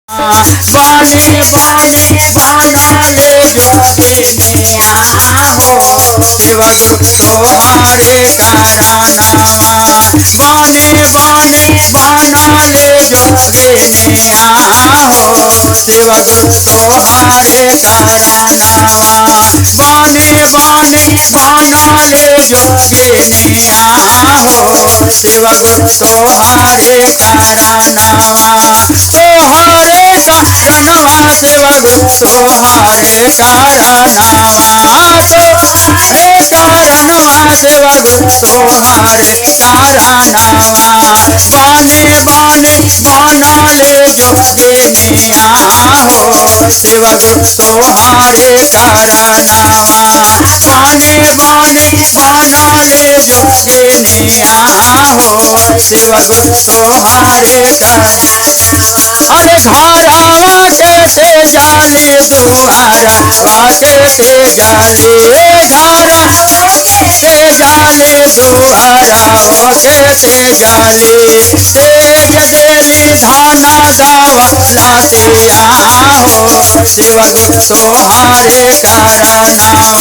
बने बने बनले जोगिनिया हो शिव गुरु तोहारे करनवा। बने बने बनले जोगिनिया हो शिव गुरु तोहारे करनवा। बने बने बनले जोगिनिया हो शिव गुरु तोहारे करनवा। तोहारे कारणवा शिव गुरु तोहारे कारणवा। तोहारे कारणवा शिव गुरु तोहारे कारणवा। बने बने बनले जोगिनिया हो शिव गुरु तोहारे कारणवा। बने बने बनले जोगिनिया हो शिव गुरु तोहारे कारणवा। अरे घरवा के ते जाली दुआरवा के ते जाली, घरवा के ते जाली दुआरवा के ते जाली। तेज देली धाना दावा लातिया हो शिव गुरु तोहारे करनवा।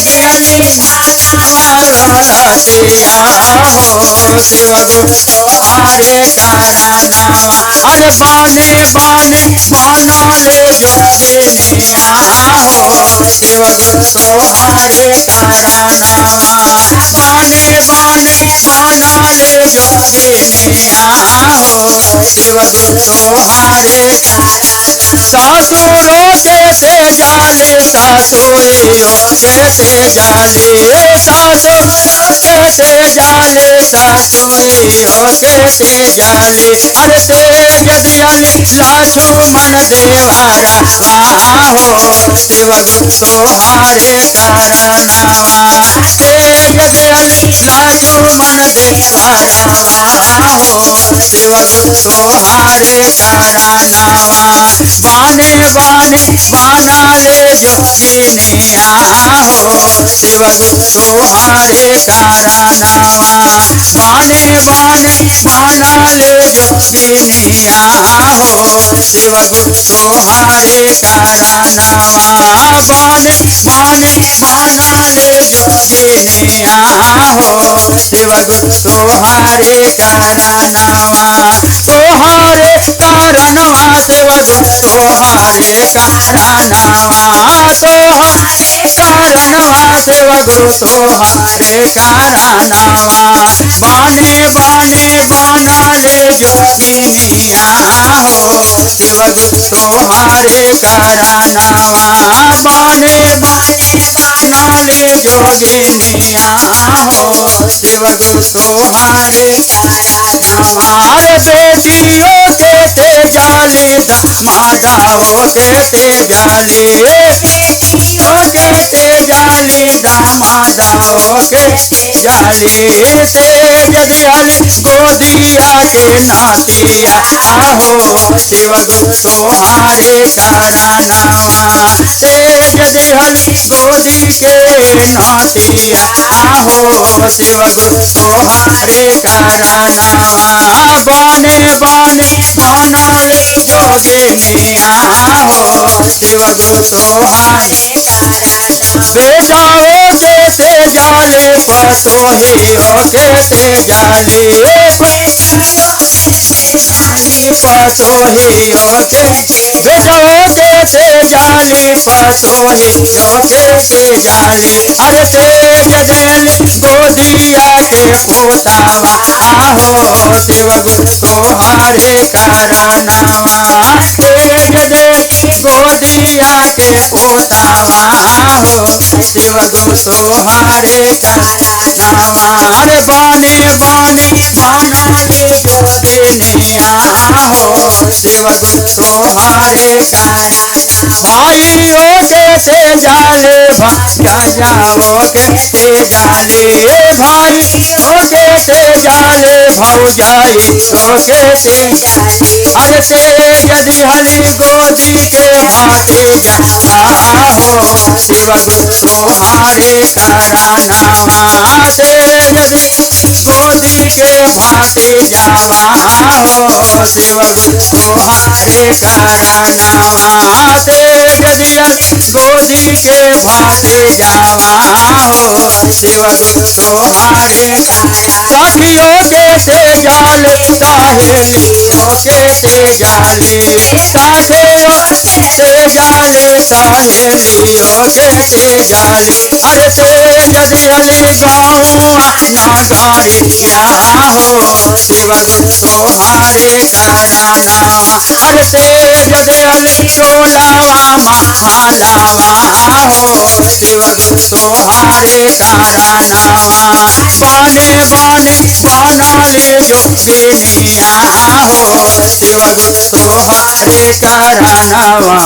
देली धाना लातिया हो शिव गुरु तोहारे करनवा। अरे बने बने बनले जोगिनिया हो शिव गुरु तोहारे करनवा। बने बने बनले जोगिनिया हो शिव गुरु तोहारे। ससुरो के ते जाली ससुइयो के ते जाली, ससुरो के ते जाली ससुइयो के ते जाली। अरे तेज दियाली लक्ष्मण देवारा हो शिव गुरु तोहारे करनवा। तेज दियाली लक्ष्मण देवारा हो शिव गुरु तोहारे करनवा। बने बने बनले जोगिनिया हो शिव गुरु तोहारे करनवा। बने बने बनले जोगिनिया हो शिव गुरु तोहारे करनवा। बने बने बनले जोगिनिया हो शिव गुरु तोहारे करनवा। तोहारे करनवा शिव गुरु तोहारे करनवा। तोहारे करनवा शिव गुरु तोहारे करनवा। बने बने बनले जोगिनिया हो शिव गुरु तोहारे करनवा। बने बने बनले जोगिनिया हो शिव गुरु तोहारे करनवा। अरे बेटियों के ते जाली दामादाओ के ते जाली, बेटियों के ते जाली दामादाओ के जाली। तेज दियाली गोदिया के नातिया हो शिव गुरु तोहारे करनवा। तेज दियाली गोदी के नातिया हो शिव गुरु तोहारे करनवा। बने बने बनले जोगिनिया हो शिव गुरु तोहारे। बेटाओ के ते जाले पतोहियो के ते जाले, पतोहियो के बेटाओ के ते जाले पतोहियो के ते जाले। अरे तेज देली गोदिया के पोतावा हो शिव गुरु तोहारे करनवा। तेज देली गोदिया के पोतावा हो शिव गुरु तोहारे करनवा। अरे बने बने बनले जोगिनिया हो शिव गुरु तोहारे करनवा। भाइयों के ते जाले भौजाओ के ते जाले, भाइयों के ते जाले भौजाइयों के ते जाले। अरे तेज दिहली गोदी के भातीजा हो शिव गुरु तोहारे करनवा। तेज दिहली गोदी के भातीजावा हो शिव गुरु तोहारे तोहारे करनवा। तेज दियल गोदी के भाते जावा हो शिव गुरु तोहारे। सखियों के ते जाल सहेलियों के ते जाले, सखियों ते जाले सहेलियों के ते जाले। अरे तेज दियली गौआ नगरिया हो शिव गुरु तोहारे करनवा। अरे तेज दियली टोलावा महालावा हो शिव गुरु तोहारे करनवा। बने बने बनली जोगिनिया हो शिव गुरु तोहारे करनवा।